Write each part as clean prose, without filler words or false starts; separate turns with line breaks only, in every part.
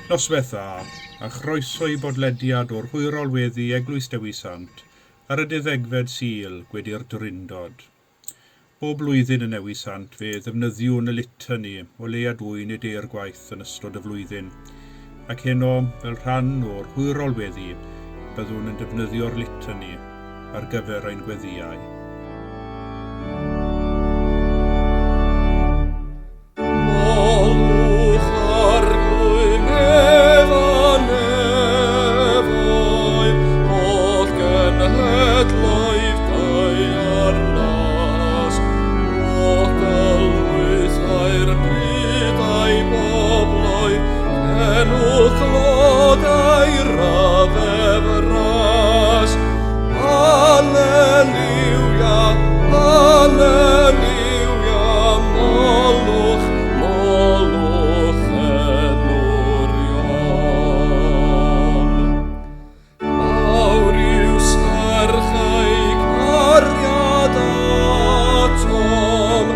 Noswaith dda, a chroeso i bodlediad o'r hwyrol weddi Eglwys Dewi Sant ar y deuddegfed Sul gwedi'r Drindod. Bob blwyddyn yn Newi Sant fe ddefnyddiwn y litany o leia dwy neu deir gwaith yn ystod y flwyddyn, ac heno, fel rhan o'r hwyrol weddi, byddwn yn defnyddio'r litany ar gyfer ein gweddïau.
Molwch Arglwydd nef a nefoedd, holl genhedloedd daear las, holl dylwythau'r byd a'i bobloedd, cenwch glod a'i raddef ras. Alleluia, Alleluia. Molwch, molwch enw'r Ion. Mawr yw serch ei cariad atom,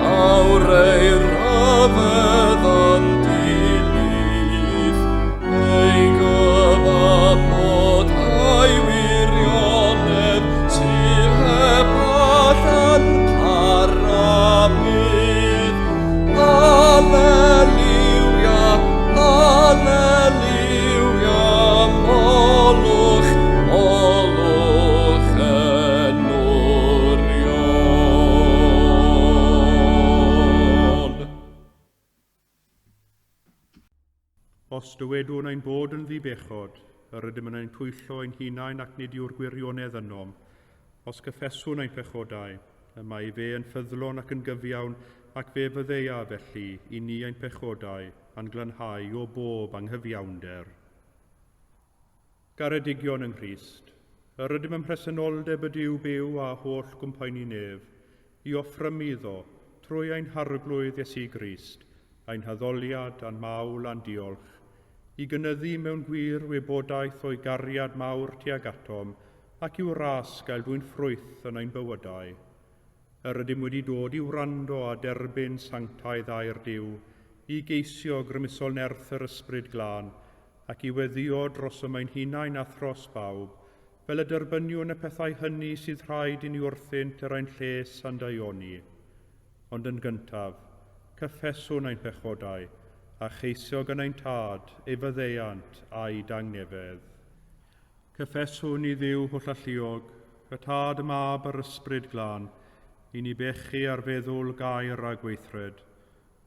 mawr ei ryfedd yn dilith, ei gyfamod a'i wirionedd sydd heb allan para byth. Alleluia, Alleluia, molwch, molwch enw'r Ion.
Os dywedwn ein bod yn ddi-bechod, yr ydym yn ein twyllo ein hunain ac nid yw'r gwirionedd ynom. Os cyffeswn ein pechodau, y mae fe yn ffyddlon ac yn gyfiawn, ac fe fyddeia, felly, i ni ein pechodau, a'n glanhau o bob anghyfiawnder. Garedigion yng Nghrist, yr ydym ym mhresenoldeb y Duw byw a holl gwmpaeni nef, i offrymu iddo, trwy ein Harglwydd Iesu Grist, ein haddoliad a'n mawl a'n diolch, i gynyddu mewn gwir wybodaeth o'i gariad mawr tuag atom ac i'w ras gael dwyn ffrwyth yn ein bywydau. Yr ydym wedi dod i wrando a derbyn sanctaidd air Duw, i geisio grymusol nerth yr Ysbryd Glân, ac i weddïo drosom ein hunain a thros bawb, fel y derbyniwn y pethau hynny sydd rhaid i ni wrthynt er ein lles a'n daioni. Ond yn gyntaf, cyffeswn ein pechodau, a cheisio gan ein Tad ei faddeuant a'i dangnefedd. Cyffeswn i Dduw hollalluog, y Tad, y Mab a'r Ysbryd Glân, i ni bechu ar feddwl, gair a gweithred.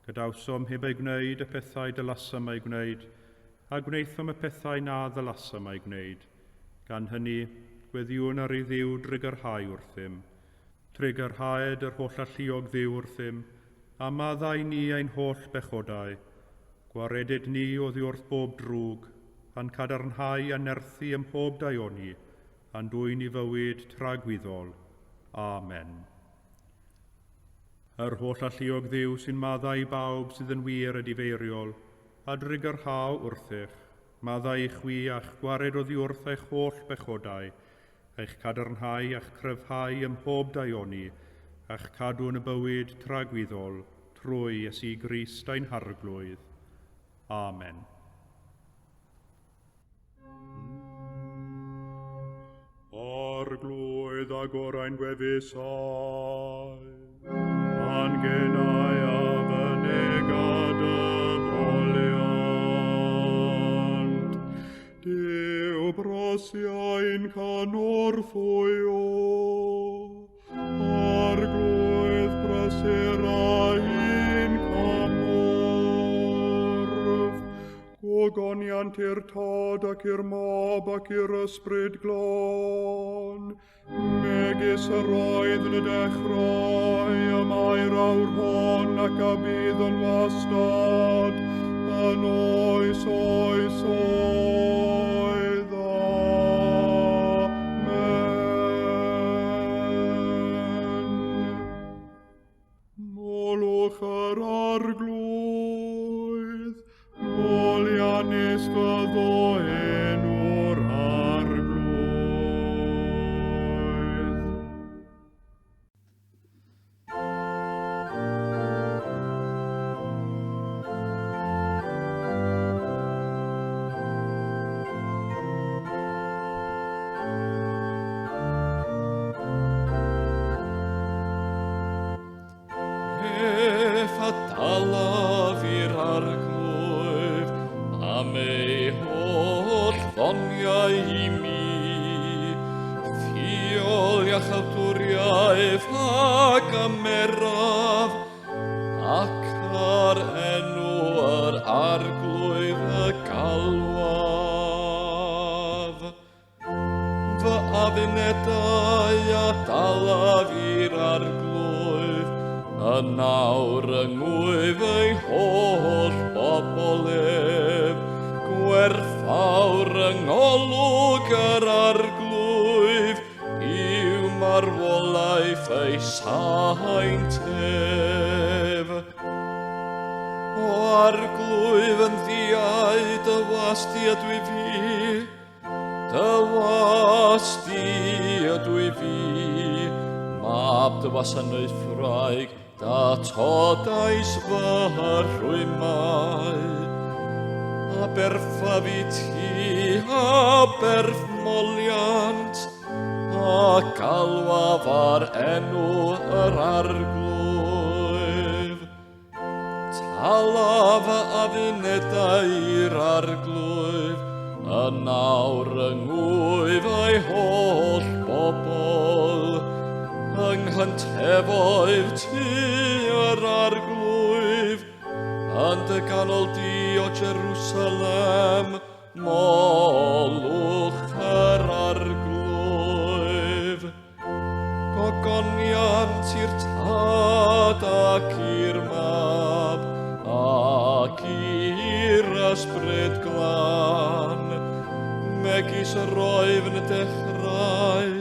Gadawsom heb eu gwneud y pethau dylasom eu gwneud, a gwnaethom y pethau na ddylasom eu gwneud. Gan hynny, gweddïwn ar i Dduw drugarhau wrthym. Trugarhaed yr Hollalluog Dduw wrthym, a maddau ni ein holl bechodau. Gwareded ni oddi wrth bob drwg, a'n cadarnhau a nerthu ym mhob daioni, a'n dwyn i fywyd tragwyddol. Amen. Yr Hollalluog Dduw sy'n maddau i bawb sydd yn wir edifeiriol, a drugarhau wrthych, maddau i chwi a'ch gwared oddi wrth eich holl bechodau, eich cadarnhau a'ch cryfhau ym mhob daioni, a'ch cadw yn y bywyd tragwyddol, trwy Iesu Grist ein Harglwydd. Amen. Arglwydd agor ein gwefusau, a'n genau a fynega dy foliant. Duw brosiau'n cynorthwyo, Arglwydd brysur ein cymorth. Gogoniant i'r Tad ac i'r Mab ac i'r Ysbryd Glân, megis yr oedd yn y dechrau, y mae'r awr hon ac a bydd yn wastad, yn oes oes oed. Amen. Molwch yr Arglwydd, moliannus fyddo enw'r Arglwydd.
iachawdwriaeth a gymeraf, ac ar enw yr arglwydd y galwaf. Fy addunedau a dalaf i'r arglwydd, y nawr yng ngwyf ei holl bobl ef, gwerthfawr yng ngolwg yr arglwydd, yw marwolaeth ei saint ef. O arglwydd yn ddiau dy was di ydw i fi, Dy was di ydw i fi, mab dy wasanaethwraig, datodais fy rhwymau. A berffaf i ti, a berth moliant, a galwaf ar enw yr arglwydd. Talaf a addunedau i'r arglwydd, y nawr yng ngwyf ei holl bobl. Yng nghyntefoedd ti yr arglwydd, yn dy ganol di o Jerusalem, molwch yr arglwydd. Gogoniant i'r Tad ac i'r Mab ac i'r Ysbryd Glân, megis yr oedd yn y dechrau,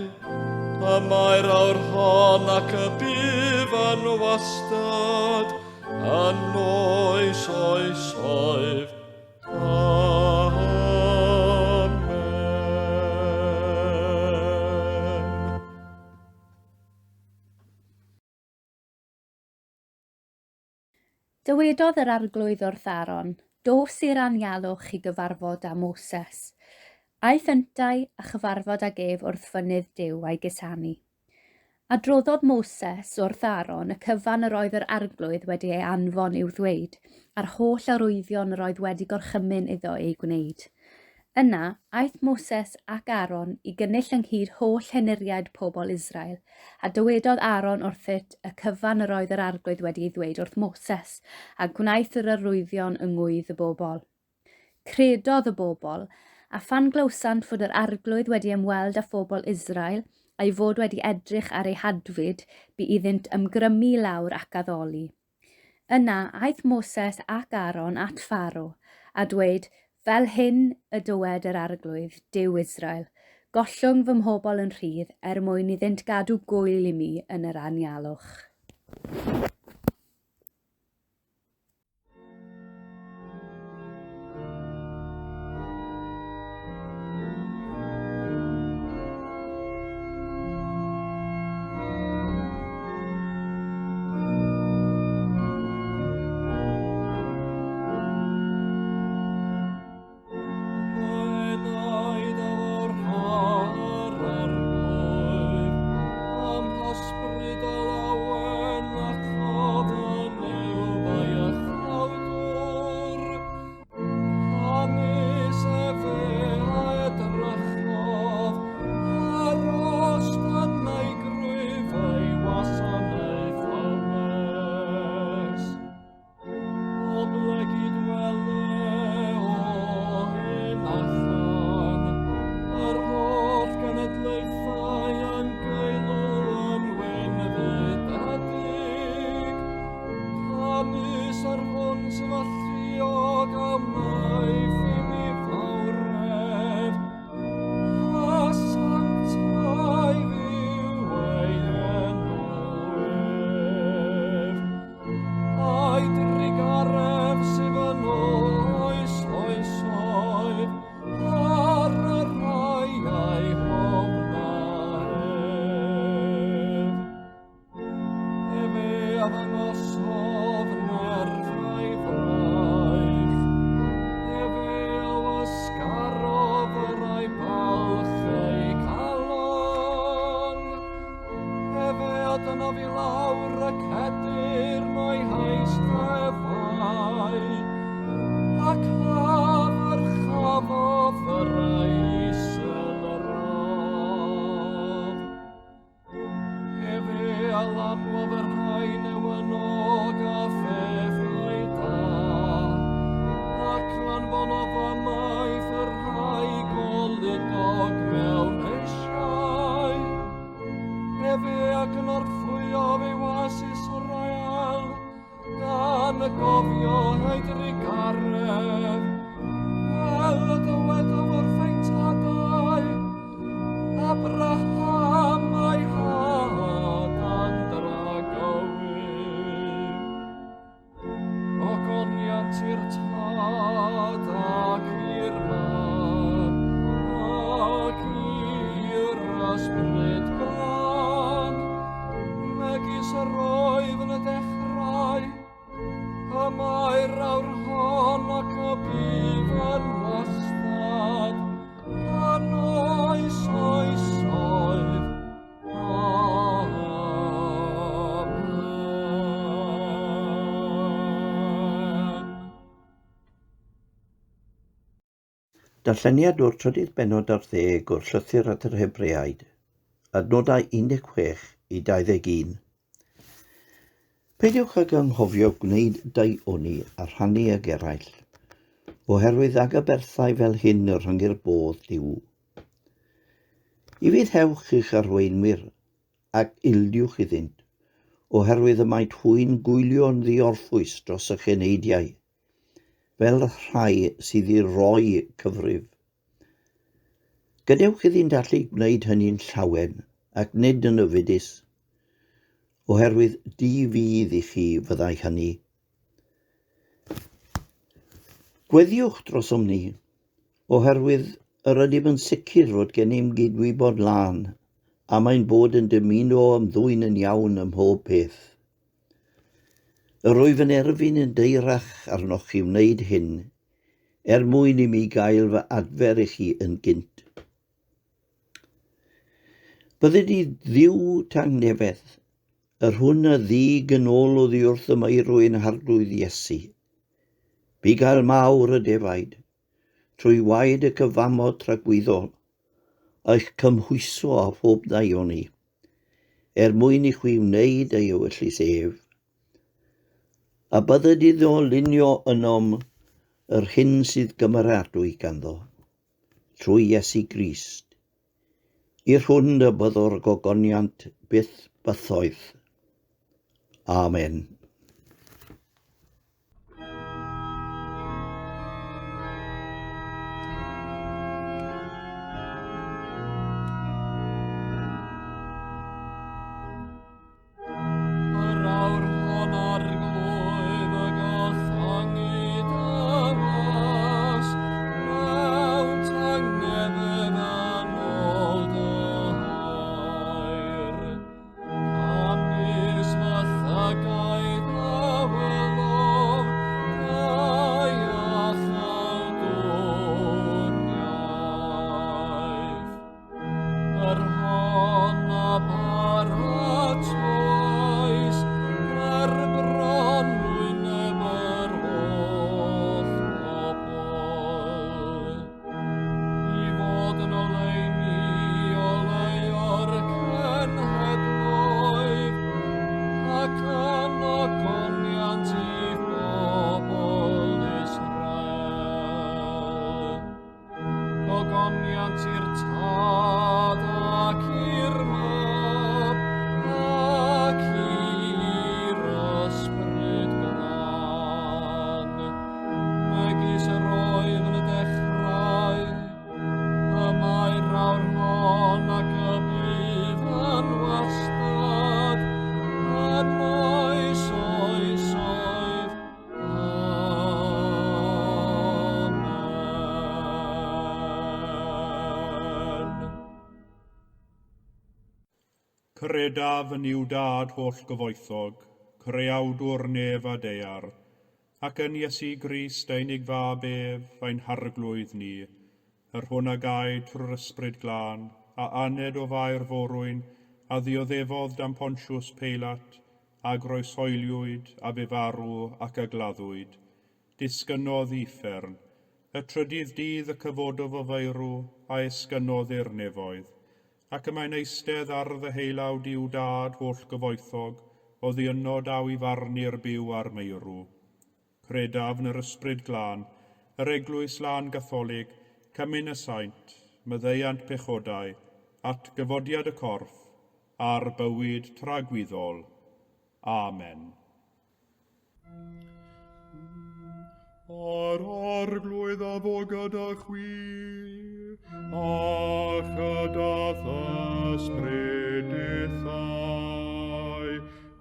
y mae'r awr hon ac y bydd yn wastad, yn oes oesoedd. Amen.
Dywedodd yr arglwydd wrth Aaron, Dos i'r anialwch i gyfarfod â Moses. Aeth yntau a chyfarfod ag ef wrth fynydd Duw a'i gusanu. Adroddodd Moses wrth Aaron y cyfan yr oedd yr arglwydd wedi ei anfon i'w ddweud, a'r holl arwyddion yr oedd wedi gorchymyn iddo eu gwneud. Yna, aeth Moses ac Aaron i gynnull ynghyd holl henuriaid pobl Israel, a dywedodd Aaron wrthyt y cyfan yr oedd yr arglwydd wedi ei ddweud wrth Moses, a gwnaeth yr arwyddion yng ngwydd y bobl. Credodd y bobl, a phan glywsant fod yr arglwydd wedi ymweld â phobl Israel, a'i fod wedi edrych ar eu hadfyd, bu iddynt ymgrymu i lawr ac addoli. Yna aeth Moses ac Aaron at Pharo, a dweud, Fel hyn y dywed yr arglwydd, Duw Israel, Gollwng fy mhobl yn rhydd, er mwyn iddynt gadw gŵyl i mi yn yr anialwch.
a gynorthwyodd ei was Israel, gan y gofio ei drugaredd, fel y dywedodd wrth ein tadau, Abraham a'i had yn dragywydd. Ogoniant i'r Tad ac i'r Mab ac i'r Ysbryd Glân, megis yr oedd yn y dechrau, y mae'r awr hon ac y bydd yn wastad, yn oes oesoedd. Amen.
Darlleniad o'r trydydd bennod ar ddeg o'r Llythyr at yr Hebreaid, adnodau 16 i 21. Peidiwch ag anghofio gwneud daioni a rhannu ag eraill, oherwydd ag aberthau fel hyn y rhyngir bodd Duw. Ufuddhewch i'ch arweinwyr ac ildiwch iddynt, oherwydd y maent hwy'n gwylio'n ddiorffwys dros eich eneidiau, fel rhai sydd i roi cyfrif. Gadewch iddynt allu gwneud hynny'n llawen ac nid yn ofidus, oherwydd di-fudd i chi fyddai hynny. Gweddïwch drosom ni, oherwydd yr ydym yn sicr fod gennym gydwybod lân, am ein bod yn dymuno ymddwyn yn iawn ym mhob peth. Yr wyf yn erfyn yn daerach arnoch i wneud hyn, er mwyn i mi gael fy adfer i chi yn gynt. Bydded i Dduw tangnefedd, yr hwn a ddug yn ôl oddi wrth y meirw ein Harglwydd Iesu, bugail mawr y defaid, trwy waed y cyfamod tragwyddol, eich cymhwyso â phob daioni, er mwyn i chwi wneud ei ewyllys ef. A bydded iddo lunio ynom yr hyn sydd gymeradwy ganddo, trwy Iesu Grist, i'r hwn y byddo'r gogoniant byth bythoedd. Amen.
Yr awr hon arglwydd y gollangu dy was, mewn tangnefedd yn ôl dy air. Canys fy llygaid a welodd dy iachawdwriaeth. Yr hon a baratoes ger bron wyneb yr holl bobl. I fod yn oleuni oleuo'r cenhedloedd, ac yn ogoniant i bobl Israel. Gogoniant i'r Tad ac i'r Mab ac i'r Ysbryd Glân, megis yr oedd yn y dechrau, y mae'r awr hon ac y bydd yn wastad, yn oes oesoedd. Amen.
Credaf yn Nuw Dad holl gyfoethog, creawdwr nef a daear, ac yn Iesu Grist ei unig fab ef, ein harglwydd ni, yr hwn a gaed trwy'r Ysbryd Glân, a aned o Fair Forwyn, a ddioddefodd dan Pontius Peilat, a groeshoeliwyd, a bu farw, ac a gladdwyd. Disgynnodd i uffern. Y trydydd dydd y cyfododd o feirw, a esgynnodd i'r nefoedd. Ac y mae'n eistedd ar ddeheulaw Duw Dad holl gyfoethog, oddi yno daw i farnu'r byw a'r meirw. Credaf yn yr Ysbryd Glân, yr Eglwys Lân Gatholig, Cymun y Saint, maddeuant pechodau, atgyfodiad y corff, a'r bywyd tragwyddol. Amen. A'r Arglwydd a fo gyda chwi, a chyda th'ysbryd dithau,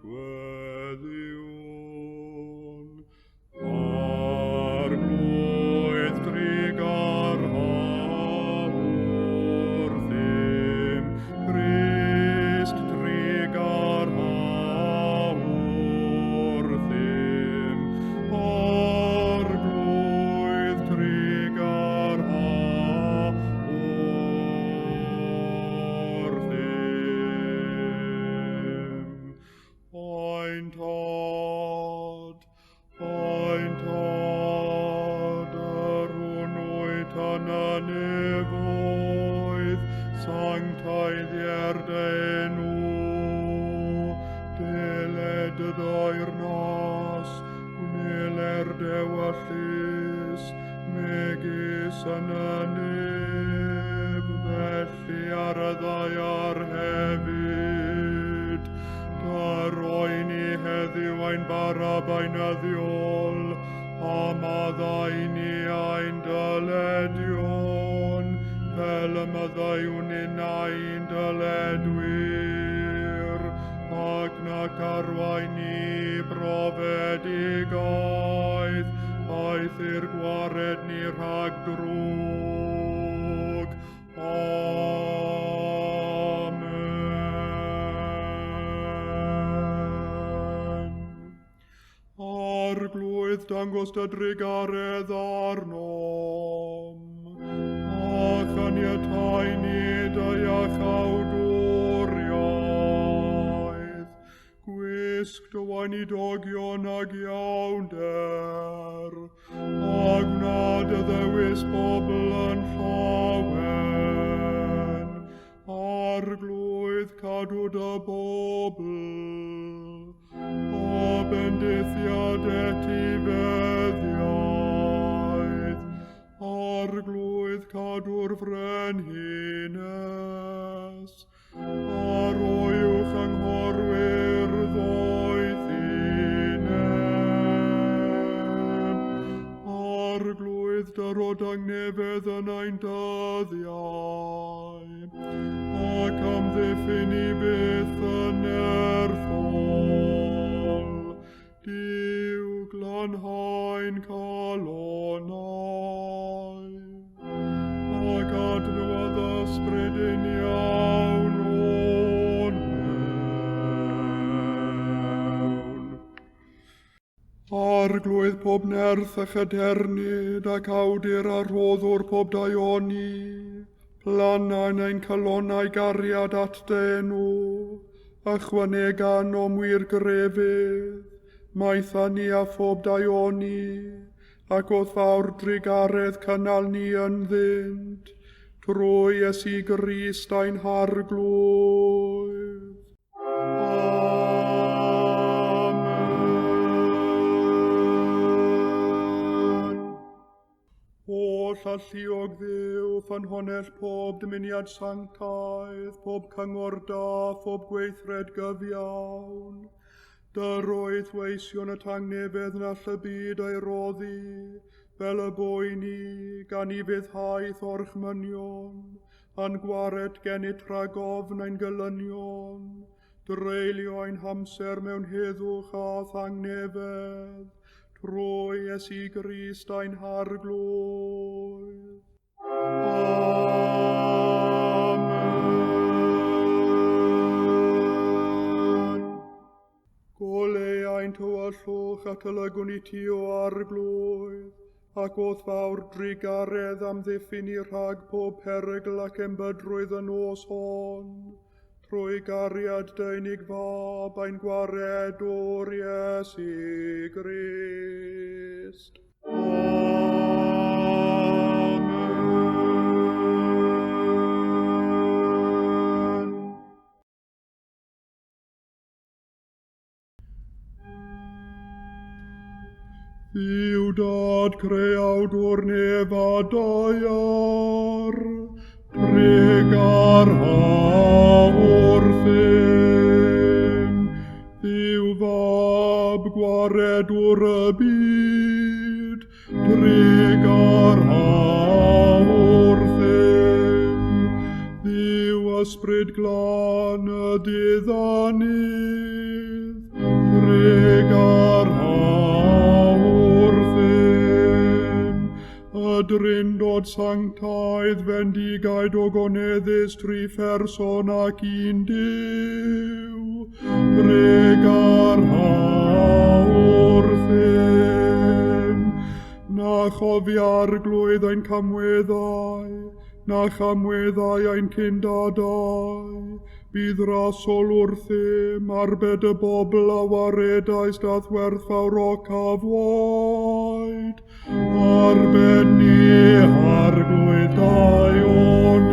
gweddiwn. Arglwydd drugarha wrthym, Crist drugarha wrthym, Arglwydd drugarha wrthym. Ein Tad, ein Tad, yr hwn wyt yn y nefoedd, sanctaidd i'r dy enw, deled dy deyrnas, gwneler dewyllys, megis yn y nef, felly ar y ddaear hefyd. Daroi ni heddiw ein bara beunyddiol, a maddau ni ein dyledion, fel y maddeuwn ninnau i'n dyledwyr, ac nac arwain ni brofedigaeth, aeth i'r gwared ni rhag drwg. Amen. Arglwydd, dangos dy drugaredd arnom, a chaniatau ni dy iachawdwriaeth. Gwisg dy weinidogion ag iawnder, a gwna dy ddewis bobl yn llawen. Arglwydd, cadw dy bobl, a bendithiad etifeddiaeth. Arglwydd, cadw'r frenhines, a roi uwch anghorwyr ddoethineb. Arglwydd, dyro dangnefedd yn ein dyddiau, ac amddiffyn i byth yn nerthol. Duw, glanhau'n calonnau, ac adnewyddu ysbryd uniawn o'n mewn. Arglwydd pob nerth a chadernid ac awdur a rhoddwr pob daioni, planna'n ein calonnau gariad at dy enw, ychwanega ynom wir grefydd, maetha ni a phob daioni, ac wrth fawr drugaredd cynnal ni ynddynt, trwy Iesu Grist ein Harglwydd. Amen. Holl alluog Dduw, ffynhonnell pob dymuniad sanctaidd, pob cyngor da, phob gweithred gyfiawn, dyroedd weision y tangnefedd na all y byd ei roddi, fel y boi ni, gan i fyddhaeth orchmynion, a'n gwared gennyt rhag ofn ein gelynion, dreulio ein hamser mewn heddwch a thangnefedd, trwy Iesu Grist ein Harglwydd. Amen. Goleu ein tywyllwch at y lygwn i ti o Arglwydd, ac o'th fawr drugaredd amddiffyn ni rhag pob perygl ac embydrwydd y nos hon, trwy gariad dy unig fab ein gwaredwr Iesu Grist. Amen. Dduw Dad, creawdwr nef a daear, trugarha wrthym. Gwaredwr y byd, drugarha wrthym. Dduw Ysbryd Glân y diddanydd, drugarha wrthym. Y Drindod Sanctaidd fendigaid ogoneddus tri pherson ac un Duw, drugarha wrthym. Na chofi Arglwydd ein camweddau, na chamweddau ein cyndadau, bydd rasol wrthym, arbed y bobl a waredais da'th werthfawrocaf waed. Arbed ni, Arglwydd daionus.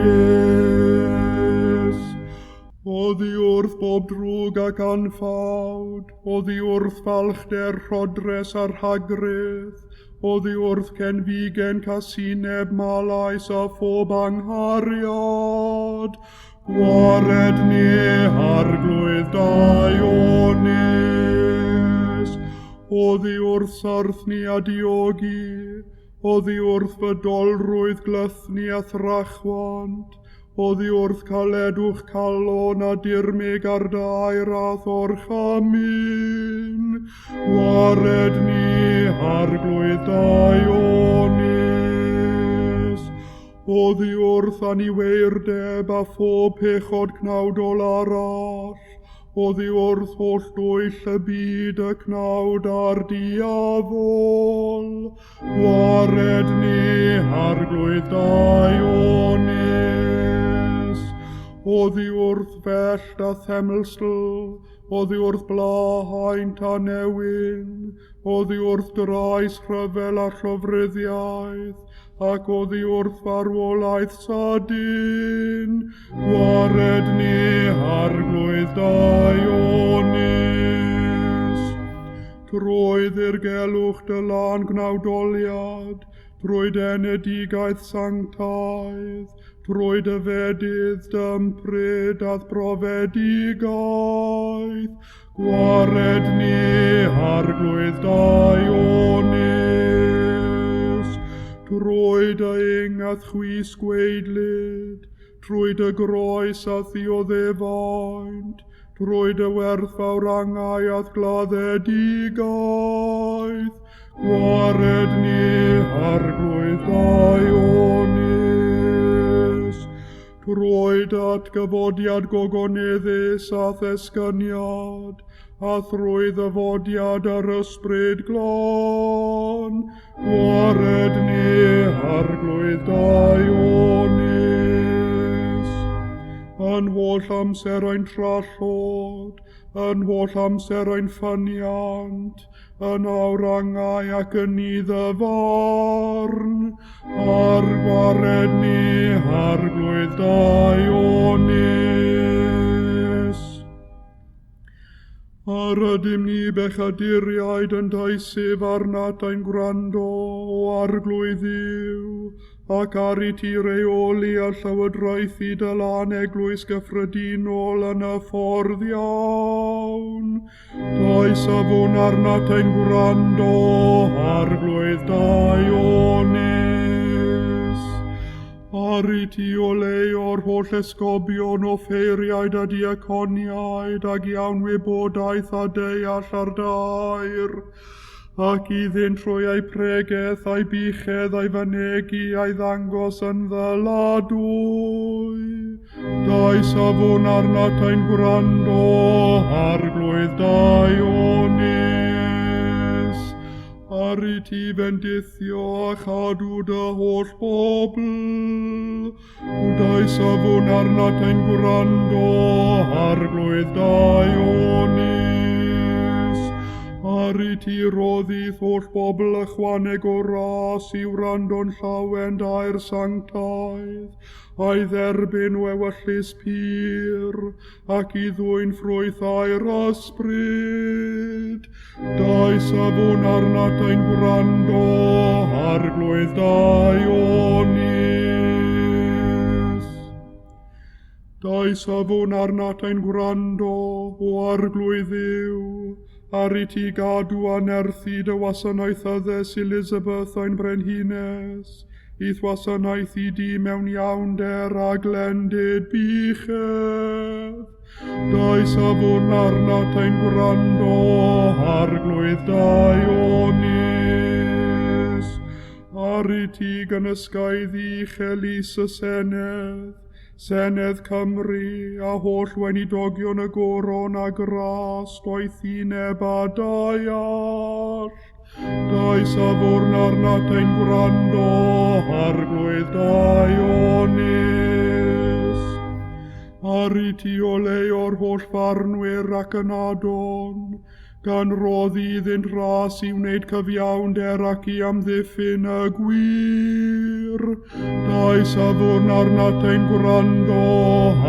Oddi wrth bob drwg ac anffawd, oddi wrth falchder rhodres a rhagrith, oddi wrth cenfigen casineb malais a phob anghariad, gwared ni, Arglwydd daionus. Oddi wrth sarthni a diogi, oddi wrth fydolrwydd glythni a thrachwant, oddi wrth caledwch calon a dirmyg ar dair a'th orchymyn, gwared ni, Arglwydd daionus. Oddi wrth aniweirdeb a phob pechod cnawdol arall, oddi wrth holl dwyll y byd y cnawd a'r diafol, gwared ni, Arglwydd daionus. Oddi wrth fellt a themlsl, oddi wrth bla haint a newyn, oddi wrth drais rhyfel a llofruddiaeth, ac oddi wrth farwolaeth sydyn, gwared ni, Arglwydd daionus. Trwy ddirgelwch dy lân gnawdoliad, trwy d'enedigaeth sanctaidd, trwy dy fedydd dy ympryd a'th brofedigaeth, gwared ni, Arglwydd daionus. Trwy dy ing a'th chwys gwaedlyd, trwy dy groes a'th ddioddefaint, trwy dy werthfawr angau a'th gladdedigaeth, gwared ni, Arglwydd daionus. Trwy dy atgyfodiad gogoneddus a'th esgyniad, a thrwy ddyfodiad yr Ysbryd Glân, gwared ni, Arglwydd daionus. Yn holl amser ein trallod, yn holl amser ein ffyniant, yn awr angau ac yn nydd y farn, ar gwared ni, Arglwydd daionus. Ar ydym ni bechaduriaid yn deisyf arnat ein gwrando, o Arglwydd Dduw, ac ar i ti reoli a llywodraethu dy lân eglwys gyffredinol yn y ffordd iawn. Does a fwn arnat ein gwrando, Arglwydd daionus. Ar i ti oleuo'r holl esgobion, offeiriaid a diaconiaid, ag iawn wybodaeth a deall ar dair, ac iddynt trwy eu pregeth a'i buchedd a'i fynegi a'i ddangos yn ddyladwy. Daes a fwn arnat ein gwrando, Arglwydd daionus. Ar i ti fendithio a chadw dy holl bobl, Daes a fwn arnat ein gwrando, Arglwydd daionus. Ar i ti roddith holl bobl ychwaneg o ras i wrando'n llawen dair sanctaidd, a'i dderbyn o ewyllys pur, ac i ddwyn ffrwythau'r ysbryd. Daes a fwn arnat ein gwrando, Arglwydd daionus. Daes a fwn arnat ein gwrando, o Arglwydd Dduw, Ar i ti gadw a nerthu dy wasanaethyddes Elizabeth ein brenhines, i'th wasanaethu di mewn iawnder a glendid buchedd. Dau safon arnat ein gwrando, Arglwydd daionus. Ar i ti gynysgaedd uchel is y Senedd, Senedd Cymru, a holl weinidogion y goron a gras, doethineb a daear. Dau safon arnat ein gwrando, Arglwydd daionus. Ar i ti oleuo'r holl farnwyr ac ynadon, gan roddi iddynt ras i wneud cyfiawnder ac i amddiffyn y gwir. Dau safon arnat ein gwrando,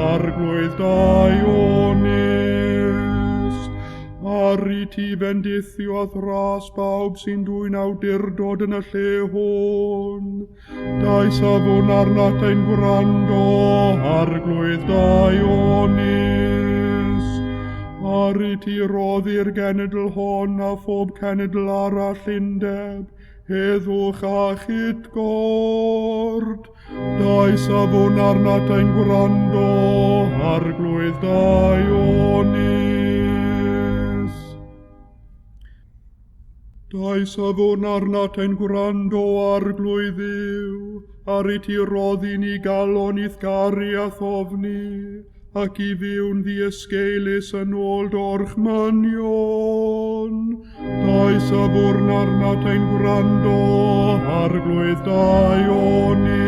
Arglwydd daionus. Ar i ti fendithio a'th ras bawb sy'n dwyn awdurdod yn y lle hwn. Dau safon arnat ein gwrando, Arglwydd daionus. Ar i ti roddi'r genedl hon a phob cenedl arall undeb, heddwch a chytgord. Dau safon arnat ein gwrando, Arglwydd daionus. Dau safon arnat ein gwrando, Arglwydd Dduw, ar i ti roddi ni galon i'th garu a thofni, ac i fyw'n ddiesgeulus yn ôl d'orchmynion. Dau safon arnat ein gwrando, Arglwydd daionus.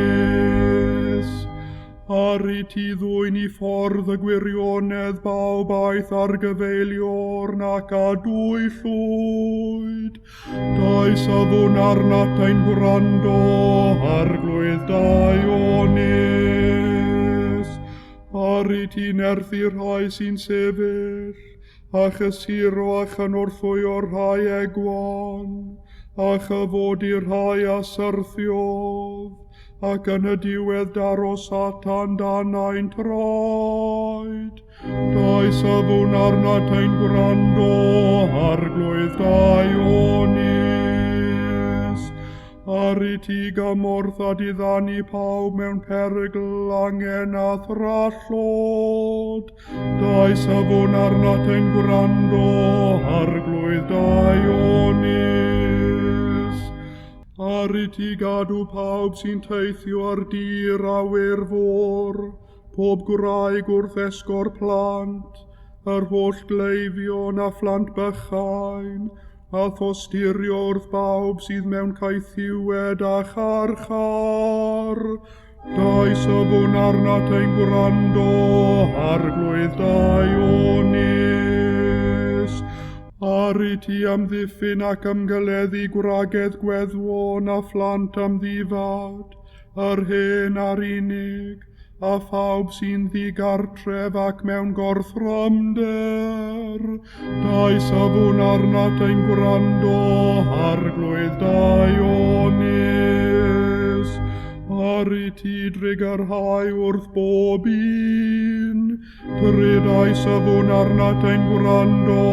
Ar i ti ddwyn i ffordd y gwirionedd bawb aeth ar gyfeiliorn ac a dwyllwyd. Dau safon arnat ein gwrando, Arglwydd daionus. Ar i ti nerthu rhai sy'n sefyll, a chysuro a chynorthwyo'r rhai egwan, a chyfodi'r rhai a syrthiodd, ac yn y diwedd daro Satan dan ein troed. Dau safon arnat ein gwrando, Arglwydd daionus. Ar i ti gymorth a diddanu pawb mewn perygl angen a thrallod. Dau safon arnat ein gwrando, Arglwydd daionus. Ar i ti gadw pawb sy'n teithio ar dir awyr fôr, pob gwraig wrth esgor plant, yr holl gleifion a phlant bychain, a thosturio wrth bawb sydd mewn caethiwed a charchar. Dau safon arnat ein gwrando, Arglwydd daionus. Ar i ti amddiffyn ac ymgeleddu gwragedd gweddwon a phlant amddifad, yr hen a'r unig, a phawb sy'n ddigartref ac mewn gorthrymder. Dau safon arnat ein gwrando, Arglwydd daionus. Ar i ti drugarhau wrth bob un, Trydau safon arnat ein gwrando,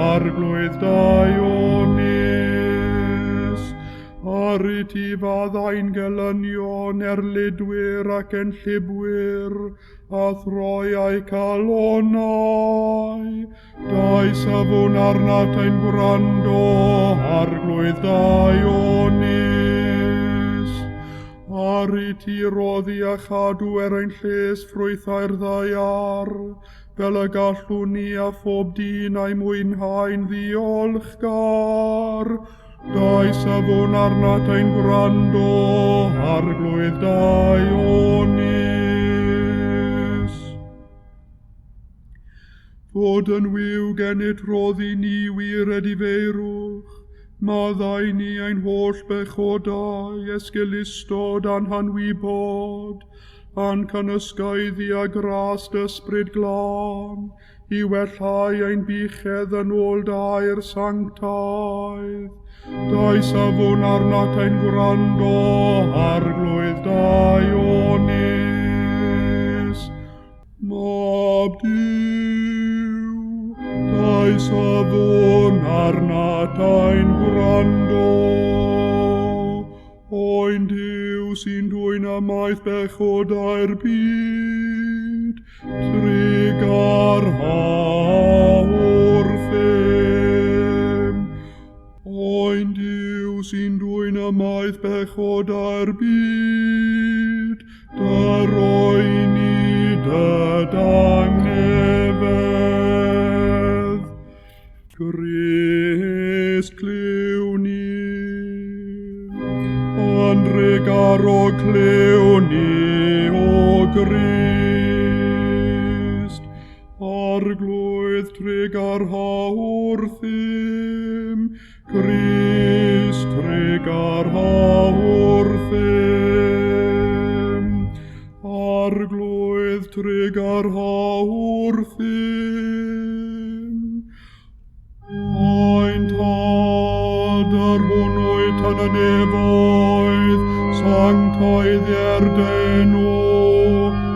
Arglwydd daionus. Ar i ti faddau'n gelynion erlidwyr ac enllibwyr, a throi eu calonau. Dau safon arnat ein gwrando, Arglwydd daionus. Ar i ti roddi a chadw er ein lles ffrwythau'r ddaear, fel y gallwn ni a phob dyn a'i mwynhau'n ddiolchgar. Dau safon arnat ein gwrando, Arglwydd daionus. Fod yn wiw gennyt roddi ni wir edifeirwch, maddau ni ein holl bechodau, esgeulustod a'n hanwybod, a'n cynysgaeddu â gras dy ysbryd glân, i wellhau ein buchedd yn ôl dair sanctaidd. Dau safon arnat ein gwrando, Arglwydd daionus. Mab Duw, dau Llais safon arnat ein gwrando. Oen Duw sy'n dwyn ymaith bechodau'r byd, trugarha wrthym. Oen Duw sy'n dwyn ymaith bechodau'r byd, dy roi ni dy dangnefedd. Grist clyw ni, Anrheg clyw ni, o Grist. Arglwydd trugarha wrthym, Grist trugarha wrthym. Arglwydd trugarha wrthym. Ein Tad, yr hwn wyt yn y nefoedd, sanctaiddier dy enw,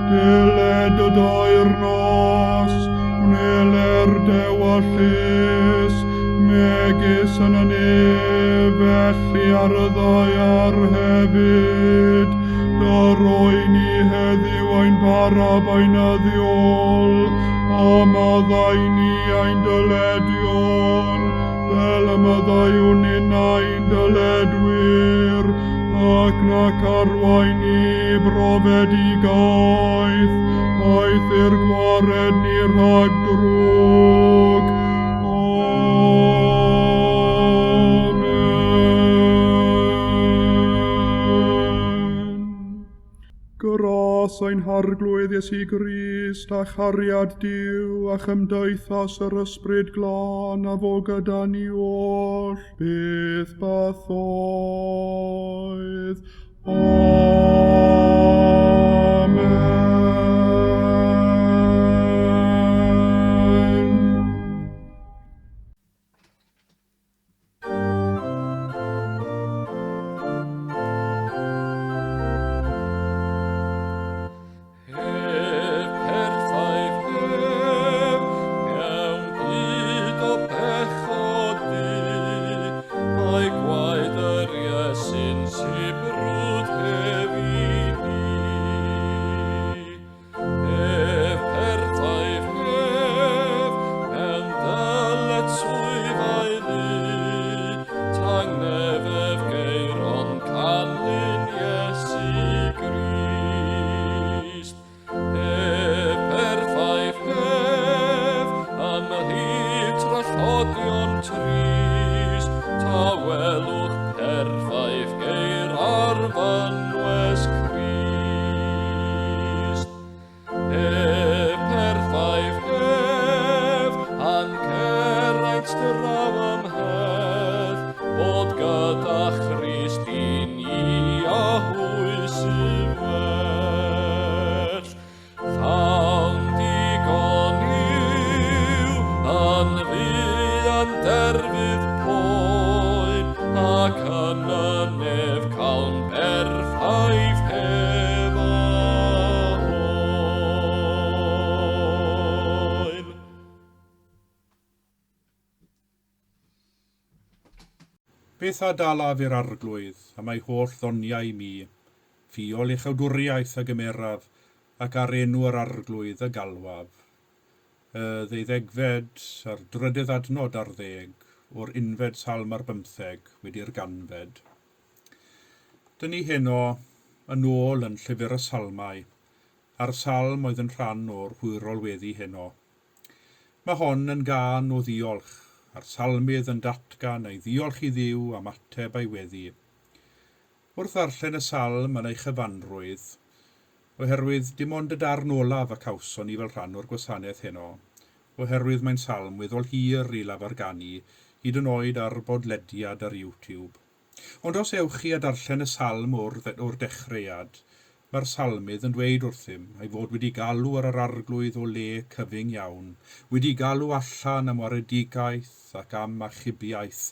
deled y deyrnas, gwneler dewyllys, megis yn y nef, felly ar y ddaear hefyd. Dy roi ni heddiw ein bara beunyddiol, a maddau ni ein dyledion, fel y maddeuwn ninnau'n dyledwyr, ac nac arwain ni brofedigaeth, aeth i'r gwared ni rhag drwg. Amen. Gras ein Harglwydd Iesu Grist a chariad Duw a chymdeithas yr Ysbryd Glân a fo gyda ni oll, byth bythoedd. Amen.
Ef perffaith ef, mewn byd o bechod du, mae gwaed yr Iesu'n sibrwd hef i ni. Ef perffaith ef, mewn dyletswyddau lu, tangnefedd geir ond canlyn Iesu Grist. Ef perffaith ef, ymhlith trallodion trist, tawelwch perffaith geir ar fynwes Crist. Ef perffaith ef, a'n ceraint draw ymhell, bod gyda Christ i ni a hwy sydd well. Llawn digon yw, yn fuan derfydd poen, ac yn y nef cawn perffaith hef a hoen.
Beth a dalaf i'r Arglwydd am ei holl ddoniau i mi, ffiol eich awdwriaeth a gymeraf, ac ar enw yr Arglwydd y galwaf. Y ddeuddegfed a'r drydydd adnod ar ddeg o'r unfed salm ar bymtheg wedi'r ganfed. Dyn ni heno yn ôl yn llyfr y Salmau, a'r salm oedd yn rhan o'r hwyrol weddi heno. Mae hon yn gân o ddiolch, a'r salmydd yn datgan ei ddiolch i Dduw am ateb ei weddi. Wrth ddarllen y salm yn ei chyfanrwydd, oherwydd dim ond y darn olaf y cawson ni fel rhan o'r gwasanaeth heno, oherwydd mae'n salm weddol hir i lafarganu, hyd yn oed ar bodlediad ar YouTube. Ond os ewch chi a darllen y salm o'r dechreuad, mae'r salmydd yn dweud wrthym ei fod wedi galw ar yr Arglwydd o le cyfyng iawn, wedi galw allan am waredigaeth ac am achubiaeth,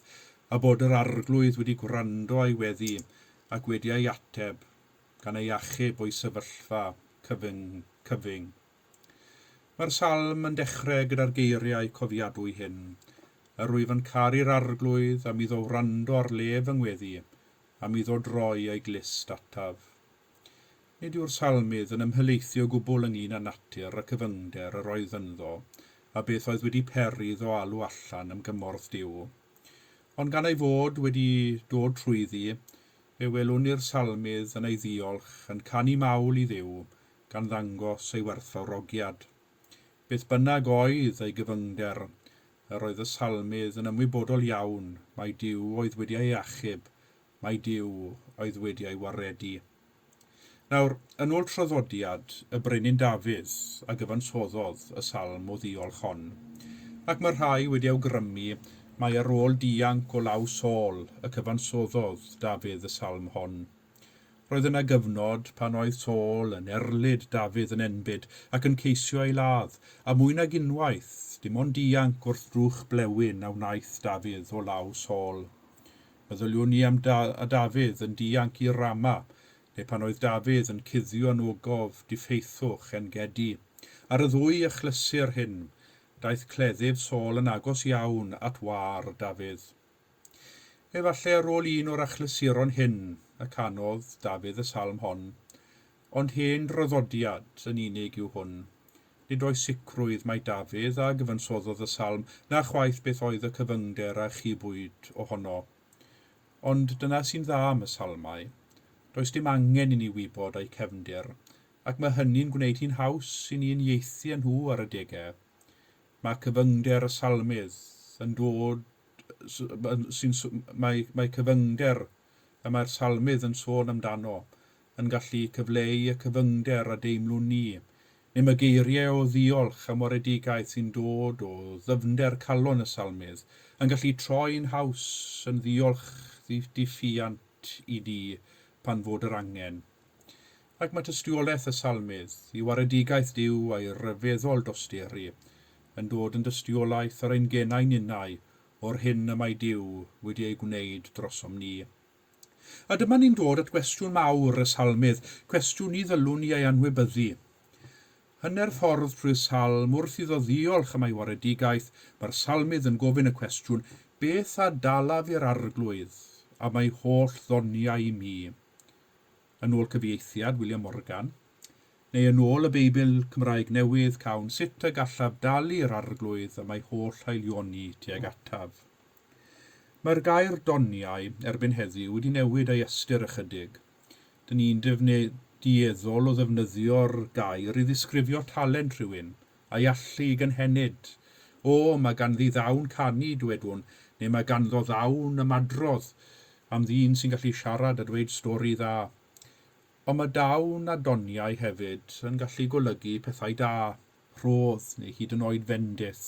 a bod yr Arglwydd wedi gwrando a'i weddi ac wedi ei ateb, gan ei achub o'i sefyllfa cyfyng. Mae'r salm yn dechrau gyda'r geiriau cofiadwy hyn. Yr wyf yn caru'r arglwydd am iddo wrando ar lef yng ngweddi, am iddo droi ei glust ataf. Nid yw'r salmydd yn ymhelaethu o gwbl ynglyn â natur y cyfyngder yr oedd ynddo, a beth oedd wedi peri iddo alw allan am gymorth Duw. Ond gan ei fod wedi dod trwyddi, fe welwn ni'r salmydd yn ei ddiolch, yn canu mawl i Dduw, gan ddangos ei werthfawrogiad. Beth bynnag oedd ei gyfyngder, yr oedd y salmydd yn ymwybodol iawn mai Duw oedd wedi ei achub, mai Duw oedd wedi ei waredu. Nawr, yn ôl traddodiad, y brenin Dafydd a gyfansoddodd y salm o ddiolch hon. Ac mae rhai wedi awgrymu mai ar ôl dianc o law Saul y cyfansoddodd Dafydd y salm hon. Roedd yna gyfnod pan oedd Saul yn erlid Dafydd yn enbyd ac yn ceisio ei ladd, a mwy nag unwaith, dim ond dianc wrth drwch blewyn a wnaeth Dafydd o law Saul. Meddyliwn ni am da a Dafydd yn dianc i Rama, neu pan oedd Dafydd yn cuddio yn ogof diffeithwch Engedi. Ar y ddwy achlysur hyn, daeth cleddyf Saul yn agos iawn at wâr Dafydd. Efallai ar ôl un o'r achlysuron hyn y canodd Dafydd y salm hon, ond hen draddodiad yn unig yw hwn. Nid oes sicrwydd mai Dafydd a gyfansoddodd y salm, na chwaith beth oedd y cyfyngder a chibwyd ohono. Ond dyna sy'n dda am y salmau. Does dim angen i ni wybod eu cefndir, ac mae hynny'n gwneud hi'n haws i ni uniaethu â nhw ar adegau. Mae cyfyngder y salmydd yn dod sy'n, mae, mae cyfyngder y mae'r salmydd yn sôn amdano yn gallu cyfleu y cyfyngder a deimlwn ni, neu mae geiriau o ddiolch am waredigaeth sy'n dod o ddyfnder calon y salmydd yn gallu troi'n haws yn ddiolch diffuant i ni pan fod yr angen. Ac mae tystiolaeth y salmydd i waredigaeth Duw a'i ryfeddol dosturi yn dod yn dystiolaeth ar ein genau ninnau o'r hyn y mae Duw wedi ei gwneud drosom ni. A dyma ni'n dod at gwestiwn mawr y salmydd, cwestiwn ni ddylwn ni ei anwybyddu. Hanner ffordd trwy'r salm, wrth iddo ddiolch am ei waredigaeth, mae'r salmydd yn gofyn y cwestiwn, Beth a dalaf i'r arglwydd am ei holl ddoniau i mi? Yn ôl cyfieithiad William Morgan, neu yn ôl y Beibl Cymraeg Newydd, cawn sut y gallaf dalu'r arglwydd am ei holl haelioni tuag ataf. Mae'r gair doniau erbyn heddiw wedi newid ei ystyr ychydig. Dyn ni'n dueddol o ddefnyddio'r gair i ddisgrifio talent rhywun, a'i allu i gynhenid. O, mae ganddi ddawn canu, dwedwn, neu mae ganddo ddawn ymadrodd am ddyn sy'n gallu siarad a dweud stori dda. Ond mae dawn a doniau hefyd yn gallu golygu pethau da, rhodd neu hyd yn oed fendith.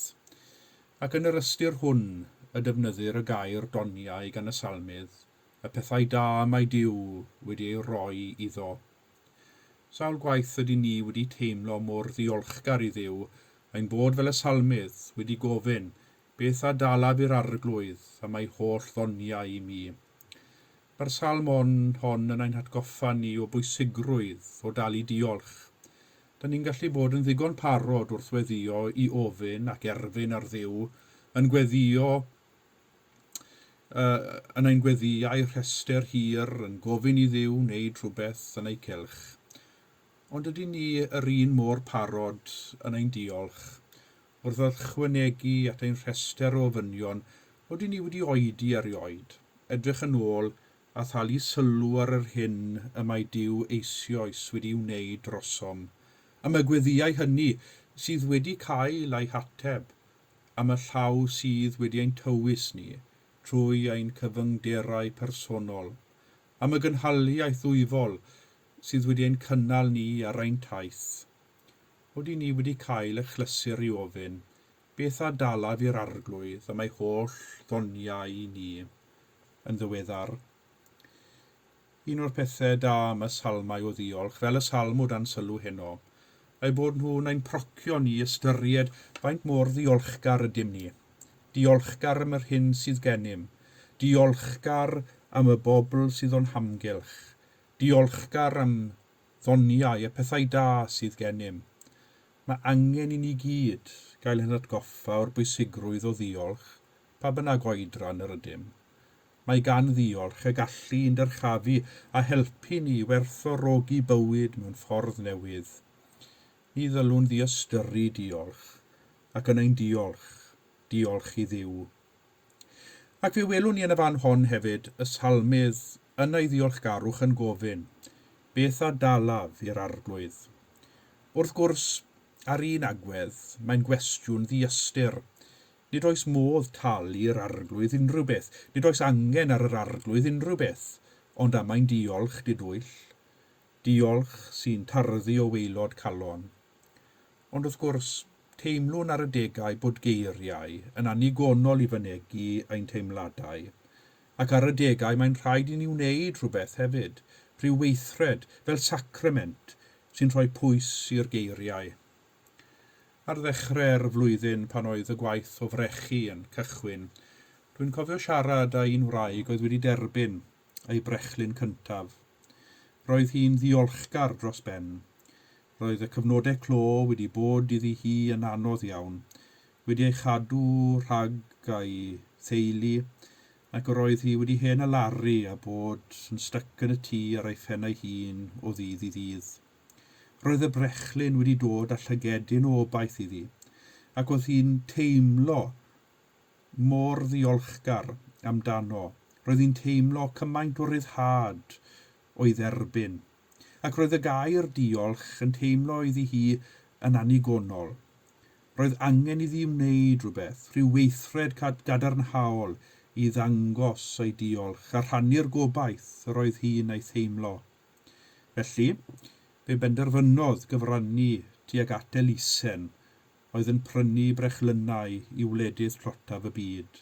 Ac yn yr ystyr hwn y defnyddir y gair doniau gan y salmydd, y pethau da mae Duw wedi ei roi iddo. Sawl gwaith ydyn ni wedi teimlo mor ddiolchgar i Dduw ein bod fel y salmydd wedi gofyn, Beth a dalaf i'r arglwydd am ei holl ddoniau i mi? Mae'r salm hon, hon yn ein hatgoffa ni o bwysigrwydd o dalu diolch. Da ni'n gallu bod yn ddigon parod wrth weddïo i ofyn ac erfyn ar Dduw, yn gweddïo yn ein gweddïau rhestr hir, yn gofyn i Dduw wneud rhywbeth yn eu cylch. Ond ydyn ni yr un mor parod yn ein diolch? Wrth ychwanegu at ein rhestr o ofynion, odyn ni wedi oedi erioed, edrych yn ôl a thalu sylw ar yr hyn y mae Duw eisioes wedi'i wneud drosom, am y gweddïau hynny sydd wedi cael eu hateb, am y llaw sydd wedi ein tywys ni trwy ein cyfyngderau personol, am y gynhaliaeth ddwyfol sydd wedi ein cynnal ni ar ein taith. Odyn ni wedi cael achlysur i ofyn, Beth a dalaf i'r Arglwydd am ei holl ddoniau i ni? yn ddiweddar. Un o'r pethau da am y salmau o ddiolch, fel y salm o dan sylw heno, eu bod nhw'n ein procio ni ystyried faint mor ddiolchgar ydym ni. Diolchgar am yr hyn sydd gennym. Diolchgar am y bobl sydd o'n hamgylch. Diolchgar am ddoniau y pethau da sydd gennym. Mae angen i ni gyd gael ein hatgoffa o'r bwysigrwydd o ddiolch, pa bynnag oedran yr ydym. Mae gan ddiolch y gallu i'n dyrchafu a helpu ni i werthfawrogi bywyd mewn ffordd newydd. Ni ddylwn ddiystyru diolch, ac yn ein diolch, diolch i Dduw. Ac fe welwn ni yn y fan hon hefyd y salmydd yn ei ddiolchgarwch yn gofyn, Beth a dalaf i'r Arglwydd? Wrth gwrs, ar un agwedd, mae'n gwestiwn ddiystyr. Nid oes modd talu i'r Arglwydd unrhyw beth, nid oes angen ar yr Arglwydd unrhyw beth, ond am ein diolch didwyll. Diolch sy'n tarddu o waelod calon. Ond wrth gwrs, teimlwn ar adegau bod geiriau yn annigonol i fynegi ein teimladau, ac ar adegau mae'n rhaid i ni wneud rhywbeth hefyd, rhyw weithred, fel sacrament, sy'n rhoi pwys i'r geiriau. Ar ddechrau'r flwyddyn pan oedd y gwaith o frechu yn cychwyn, dwi'n cofio siarad â un wraig oedd wedi derbyn ei brechlyn cyntaf. Roedd hi'n ddiolchgar dros ben. Roedd y cyfnodau clo wedi bod iddi hi yn anodd iawn, wedi ei chadw rhag ei theulu, ac yr oedd hi wedi hen alaru a bod yn styc yn y tŷ ar ei phen ei hun o ddydd i ddydd. Roedd y brechlyn wedi dod â llygedyn o obaith iddi, ac oedd hi'n teimlo mor ddiolchgar amdano. Roedd hi'n teimlo cymaint o ryddhad o'i dderbyn, ac roedd y gair diolch yn teimlo iddi hi yn annigonol. Roedd angen iddi wneud rhywbeth, rhyw weithred gadarnhaol i ddangos ei diolch a rhannu'r gobaith yr oedd hi'n ei theimlo. Felly, fe benderfynodd gyfrannu tuag at elusen oedd yn prynu brechlynnau i wledydd tlotaf y byd.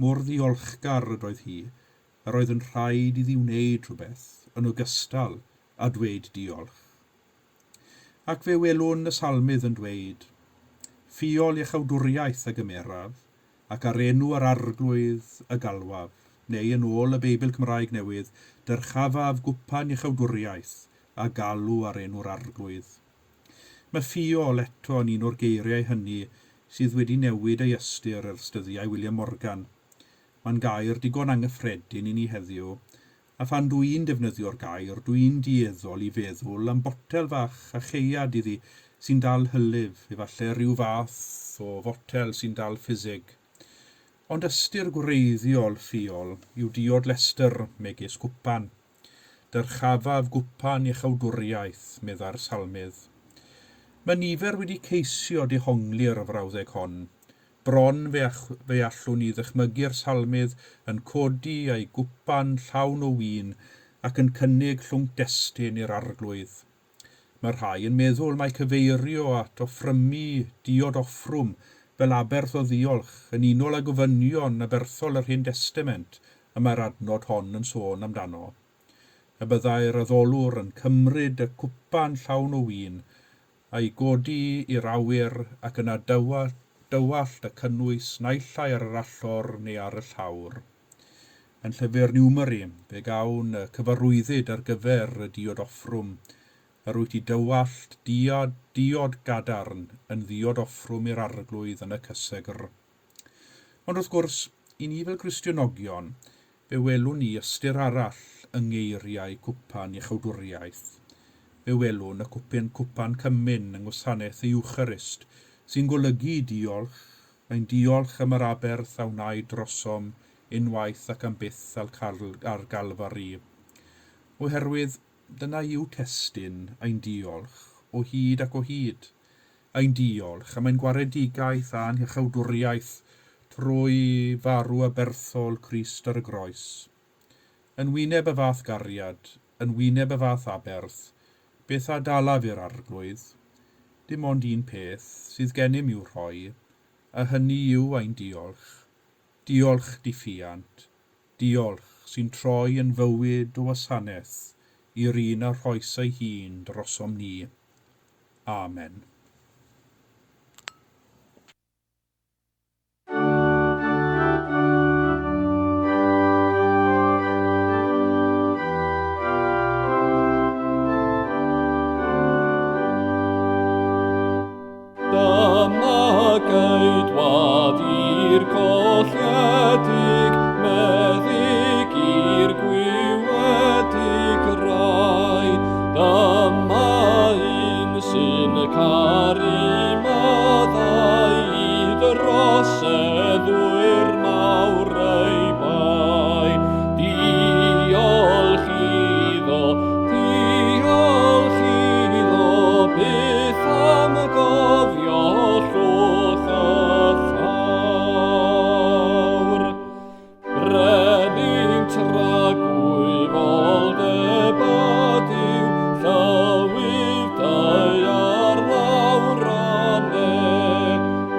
Mor ddiolchgar ydoedd hi, yr oedd yn rhaid iddi wneud rhywbeth yn ogystal â dweud diolch. Ac fe welwn y salmydd yn dweud, Ffiol iachawdwriaeth a gymeraf, ac ar enw yr Arglwydd y galwaf, neu yn ôl y Beibl Cymraeg Newydd, dyrchafaf gwpan iachawdwriaeth a galw ar enw'r Arglwydd. Mae ffiol eto yn un o'r geiriau hynny sydd wedi newid ei ystyr ers dyddiau William Morgan. Mae'n gair digon anghyffredin i ni heddiw, A phan dw i'n defnyddio'r gair, dw i'n dueddol i feddwl am botel fach a chaead iddi sy'n dal hylif, efallai rhyw fath o fotel sy'n dal ffisig. Ond ystyr gwreiddiol ffiol yw diod lestr, megis cwpan. Dyrchafaf gwpan iachawdwriaeth, meddai'r salmydd. Mae nifer wedi ceisio dehongli'r frawddeg hon. Bron fe fe allwn ni ddychmygu'r salmydd yn codi ei gwpan llawn o win ac yn cynnig llwnc destun i'r Arglwydd. Mae rhai yn meddwl mai cyfeirio at offrymu diod offrwm fel aberth o ddiolch yn unol â gofynion aberthol yr Hen Destament y mae'r adnod hon yn sôn amdano. Y byddai'r addolwr yn cymryd y cwpan llawn o win a'i godi i'r awyr ac yna dywallt y cynnwys naill ai ar yr allor neu ar y llawr. Yn llyfr Numeri, fe gawn y cyfarwyddyd ar gyfer y diod offrwm, Yr wyt i dywallt diod, diod gadarn yn ddiod offrwm i'r Arglwydd yn y cysegr. Ond wrth gwrs, i ni fel Cristionogion, Fe welwn ni ystyr arall yng ngeiriau cwpan iachawdwriaeth. Fe welwn y cwpyn cwpan cymun yng ngwasanaeth y Eucharist, sy'n golygu diolch, ein diolch am yr aberth a wnaed drosom unwaith ac am byth ar Galfari. Oherwydd dyna yw testun ein diolch, o hyd ac o hyd. Ein diolch am ein gwaredigaeth a'n hiachawdwriaeth trwy farw aberthol Crist ar y groes. Yn wyneb y fath gariad, yn wyneb y fath aberth, beth a dalaf i'r Arglwydd? Dim ond un peth sydd gennym i'w rhoi, a hynny yw ein diolch. Diolch diffuant. Diolch sy'n troi yn fywyd o wasanaeth i'r un a rhoes ei hun drosom ni. Amen.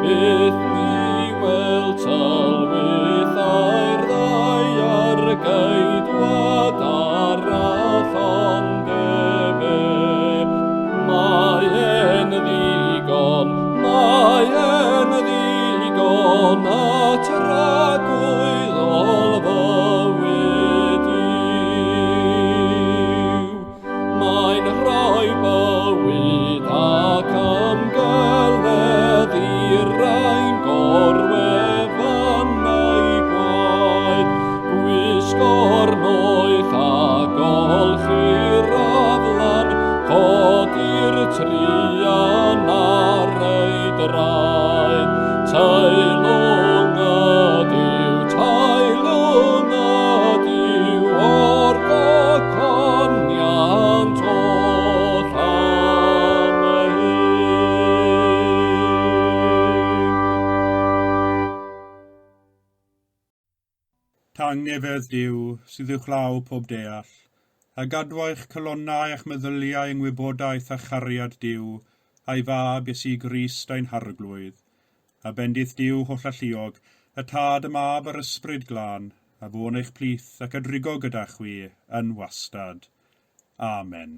Byth ni wel tylwyth a'r ddaear geidwad arall ond efe. Mae e'n ddigon, mae e'n ddigon at ragwyddol fywyd yw. Mae'n rhoi bywyd ac ymgeledd i'r rhain gorwefannau gwaed, gwisgo'r noeth a golchi'r aflan, codi'r truan ar ei draed. Teilwng ydyw, teilwng ydyw, o'r gogoniant oll am hyn.
Tangnefedd Duw, sydd uwchlaw pob deall, a gadwa eich calonnau a'ch meddyliau yng ngwybodaeth a chariad Duw, a'i fab Iesu Grist ein Harglwydd. A bendith Duw hollalluog, y Tad, y Mab a'r Ysbryd Glân, a fo'n eich plith ac a drigo gyda chwi yn wastad. Amen.